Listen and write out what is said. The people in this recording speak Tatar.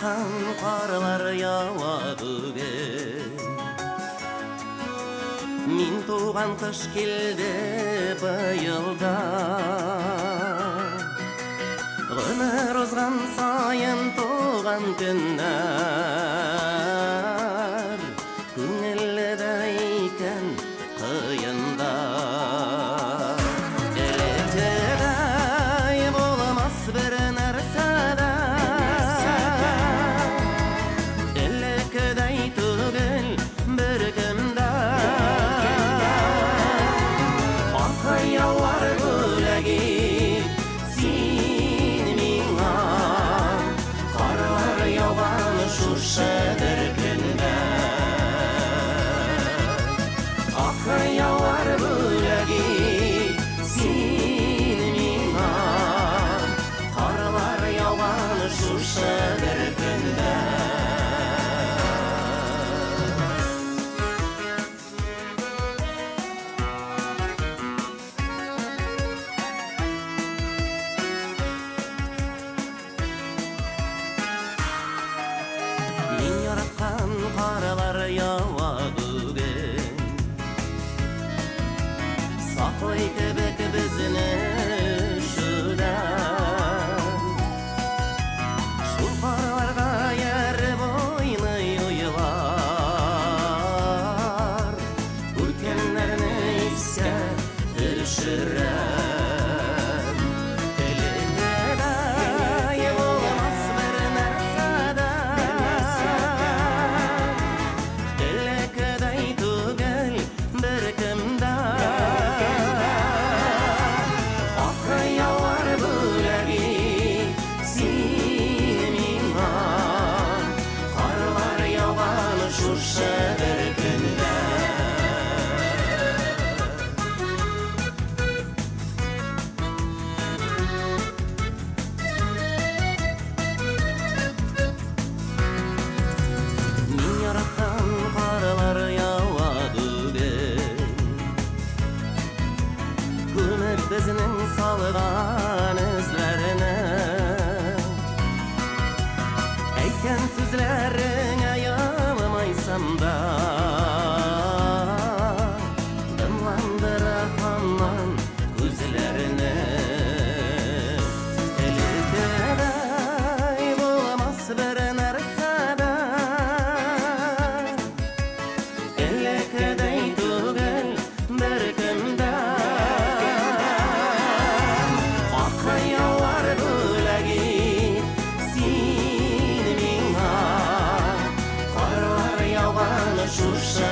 Яраткан карлар ява бүген. Мин туган кыш килде быел да. Гомер узган саен туган көннәр күңелле дә икән кыен да. Элеккедәй булмас бер нәрсә дә. Элеккедәй түгел беркем дә. Ак хыяллар бүләк ит син миңа. Карлар яуган шушы бер көндә. Ак хыяллар бүләк ит син миңа. Карлар яуган шушы бер көндә. Мин яраткан карлар ява бүген. Саклый кебек безне өшүдән. Шул карларга ияреп уйный уйлар. Үткәннәрне искә төшерәм. Элеккедәй булмас бер нәрсә дә. Элеккедәй түгел беркем дә. Ак хыяллар бүләк ит син миңа. Карлар яуган шушы бер көндә. Мин яраткан карлар ява бүген. Күмеп безнең салган эзләрне. Әйткән сүзләреңә елмайсам да, дымландыра һаман күзләрне. Элеккедәй булмас бер нәрсә дә. Элеккедәй түгел беркем дә. Ак хыяллар бүләк ит син миңа. Карлар яуган шушы